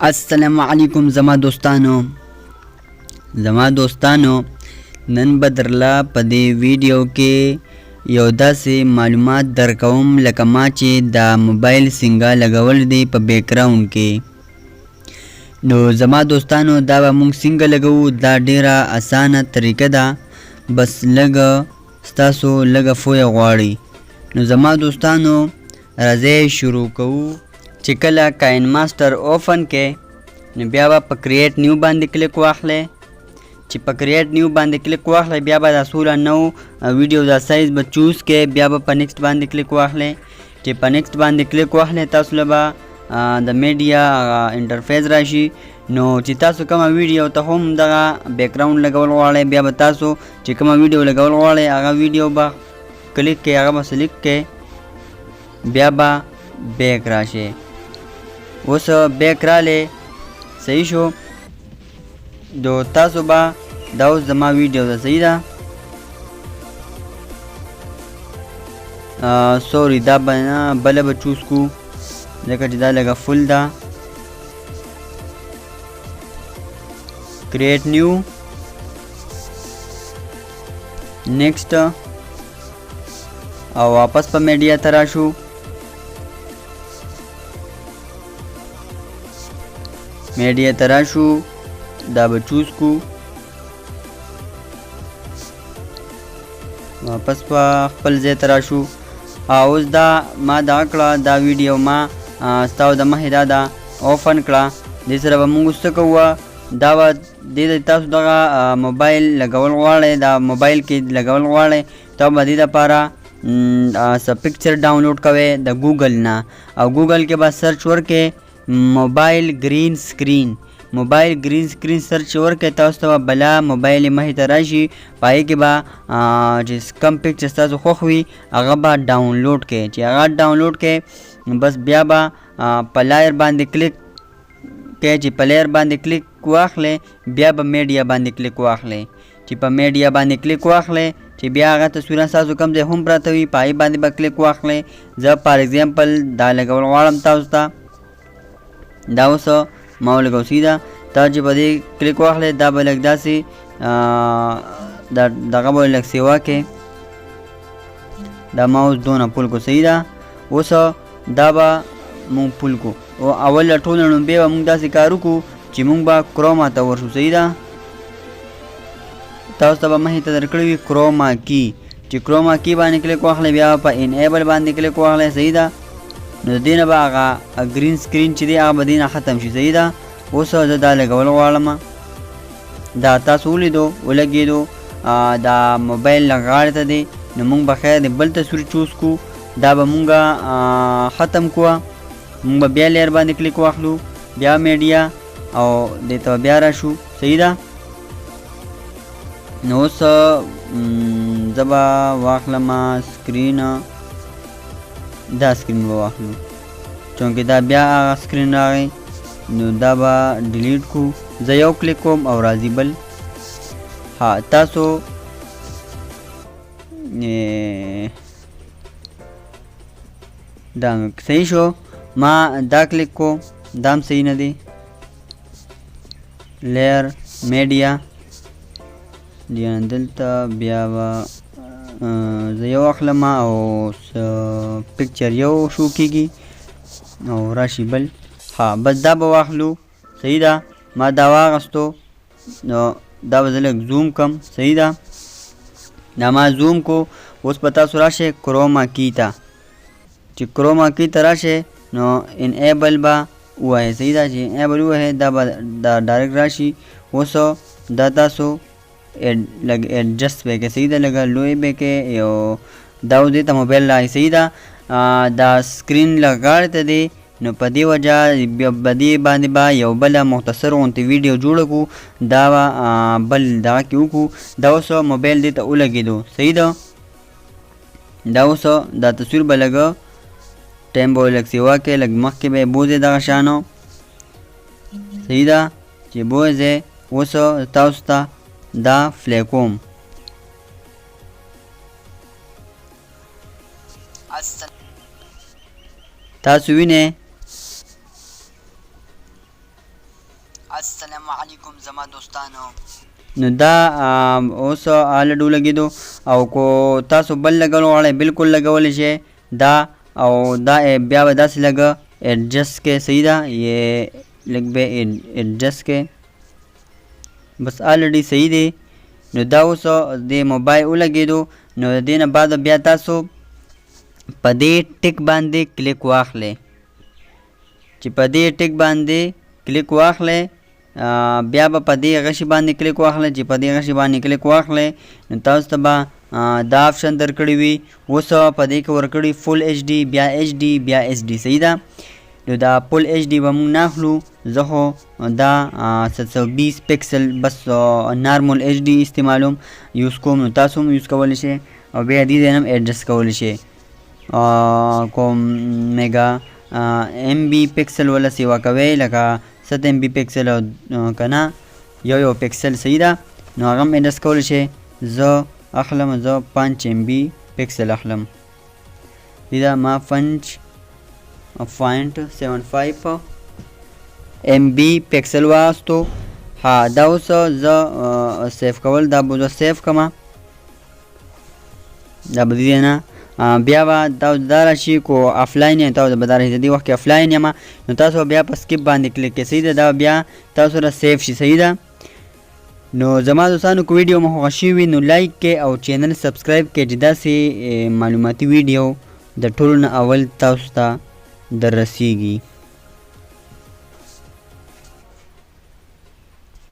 السلام علیکم زما دوستانو. زما دوستانو، نن به درله په دې ویډیو کې یو داسې معلومات درکوم لکه ما چې دا موبایل څنګه لګول دی په بیکراوند کې. نو زما دوستانو، دا به مونږ څنګه لګوو؟ دا ډیره اسانه طریقه ده، بس لږ ستاسو لږه فویه غواړي. نو زما دوستانو، راځئ شروع کوو. چې کله کاین ماستر اوپن کې، نو بیا به په کریټ نیو باندې کلیک واخلئ. چې په کریټ نیو باندې کلیک واخلئ، بیا به دا 16:9 ویډیو دا سایز به چوز کې، بیا به په نیکسټ باندې کلیک واخلئ. چې په نیکسټ باندې کلیک واخلئ، تاسو له به د میډیا انټرفیس راشي. نو چې تاسو کومه ویډیو ته هم دغه بیکراوند لګول غواړئ، بیا به تاسو چې کومه ویډیو لګول غواړئ، هغه ویډیو به کلیک کړئ، هغه به سلیکټ کړئ، بیا به بیک راشي. اوس بیک رالی، صحیح شو. نو تاسو به دا اوس زما ویډیو ده، صحیح ده. سوري، دا به نه، بله به چوز کو، ځکه چې دا لږه فل ده. کریټ نیو، نیکسټ، او واپس په میډیا ته راشو. میډیا ته راشو، دا به چوز کو، واپس په خپل ځای ته راشو. او اوس دا ما دا کړه، دا ویډیو ما ستاسو د مخې دا ده اوپن کړه. دې سره به موږ څه کوو؟ دا به دې تاسو دغه موبایل لګول غواړئ، دا موبایل کې لګول غواړئ، ته به دې دپاره څه پکچر ډاونلوډ کوئ د ګوګل نه، او ګوګل کې به سرچ ورکې موبایل ګرین سکرین. موبایل ګرین سکرین سرچ ورکړئ، تاسو ته به بلا موبایل مخې ته راشي. په هغې کې به چې کوم پکچر ستاسو خوښ وي، هغه به ډاونلوډ کړئ. چې هغه ډاونلوډ کړئ، بس بیا به په لایر باندې کلیک کړئ. چې په لایر باندې کلیک واخلئ، بیا به میډیا باندې کلیک واخلئ. چې په میډیا باندې کلیک واخلئ، چې بیا هغه تصویران ستاسو کوم ځای هم پراته وي، په هغې باندې به کلیک واخلئ. زه فار اگزامپل دا لګول غواړم تاسو ته. دا اوس ما ولګو، صحیح ده. تا چې په دې کلیک واخلې، دا به لږ داسې دا دغه به لږ سیوا کې دا ما اوس دونه پول کو، صحیح ده. اوس دا به مونږ پول کو، او اول له ټولو ړومبی به مونږ داسې کار وکړو چې مونږ به کروما ته ورشو، صحیح ده. تاسو ته به مخې ته درکړی وي کروما کی. چې کروما کی باندې کلیک واخلئ، بیا په انیبل باندې کلیک واخلئ، صحیح ده. نو د دې نه به هغه ګرین سکرین چې دی، هغه به دې نه ختم شي، صحیح ده. اوس زه دا لګول غواړم. دا تاسو ولیدو، ولګېدو، دا موبایل له غاړې ته دی. نو مونږ به خیر دی بل تصویر چوز کو. دا به مونږ ختم کوه. مونږ به بیا لیر باندې کلیک واخلو، بیا میډیا، او دې ته بیا راشو، صحیح ده. نو اوس زه به واخلم سکرین، دا سکرین به واخلو، چونکه دا بیا هغه سکرین راغی. نو دا به ډیلیټ کو. زه یو کلیک کوم او راځي بل. ها، تاسو دا صحیح شو. ما دا کلیک کو، دا هم صحیح نه دی. لیر، میډیا، دلته بیا به زه یو اخلم او پکچر یو شو کیږي او راشي بل. ها، بس دا به واخلو، صحیح ده. ما دا واغستو، نو دا به زه لږ زوم کم، صحیح ده. دا ما زوم کو. اوس به تاسو راشئ کروما کی ته. چې کروما کی ته راشئ، نو انیبل به ووهئ، صحیح ده. چې انیبل ووهئ، دا به دا ډایرکټ راشي. اوس دا تاسو لږ ایډجسټ به کړئ، صحیح ده، لږ لوی به کړئ. یو دا اوس دې ته موبایل راغی، صحیح ده. دا سکرین لږ غاړې ته دی، نو په دې وجه په دې باندې به یو بله مختصر غونتې ویډیو جوړه کړو، دا به بل دغه کې وکړو. دا اوس موبایل دې ته ولګېدو، صحیح ده. دا اوس دا تصویر به لږ ټایم به لږ سیوا کې لږ مخکې به یې بوځې دغه شانو، صحیح ده. چې بوځې، اوس تاسو ته دا فلی کوم. تاسو وینئ. نو دا اوس آلډ ولګېدو، او کو تاسو بل لګول غواړئ بالکل لګولی شئ دا، او دا بیا به داسې لږ ایډجسټ کې، صحیح ده، یې لږ به ایډجسټ کې، بس الریډي صحیح دی. نو دا اوس د موبایل ولګېدو. نو د دې نه بعد بیا تاسو په دې ټیک باندې کلیک واخلئ. چې په دې ټیک باندې کلیک واخلئ، بیا به په دې غشي باندې کلیک واخلئ. چې په دې غشي باندې کلیک واخلئ نو تاسو ته به دا آپشن درکړی وي. اوس په دې کې ورکړي فول ایچ ډي، بیا ایچ ډي، بیا ایس ډي، صحیح ده. نو دا فول ایچ ډي به مونږ نه اخلو، زه خو دا 720 پکسل بس نارمل ایچ ډي استعمالوم، یوز کوم. نو تاسو هم یوز کولی شئ، او بیا دې ځای نه هم ایډجسټ کولی شئ. کوم میګا ایم بي پکسل ولا سیوا کوي، لکه 7 ایم بي پکسل او که نه یو یو پکسل، صحیح ده، نو هغه هم ایډجسټ کولی شئ. زه اخلم، زه 5 ایم بي پکسل اخلم. دا ما 5.75 ایم بي پکسل واستو. ها، دا اوس زه سیف کول، دا به زه سیف کړم. دا به دې نه بیا به دا دا راشي. کو افلاین یې تاسو به دا راشي. د دې وخت کې افلاین یم، نو تاسو بیا په سکیپ باندې کلیک کړئ، صحیح ده، دا بیا تاسو سره سیف شي، صحیح ده. نو زما دوستانو، کو ویډیو مو خوښه شوې وي نو لایک کړئ او چینل سبسکرایب کړئ چې داسې معلوماتي ویډیو د ټولو نه اول تاسو ته در رسیږي.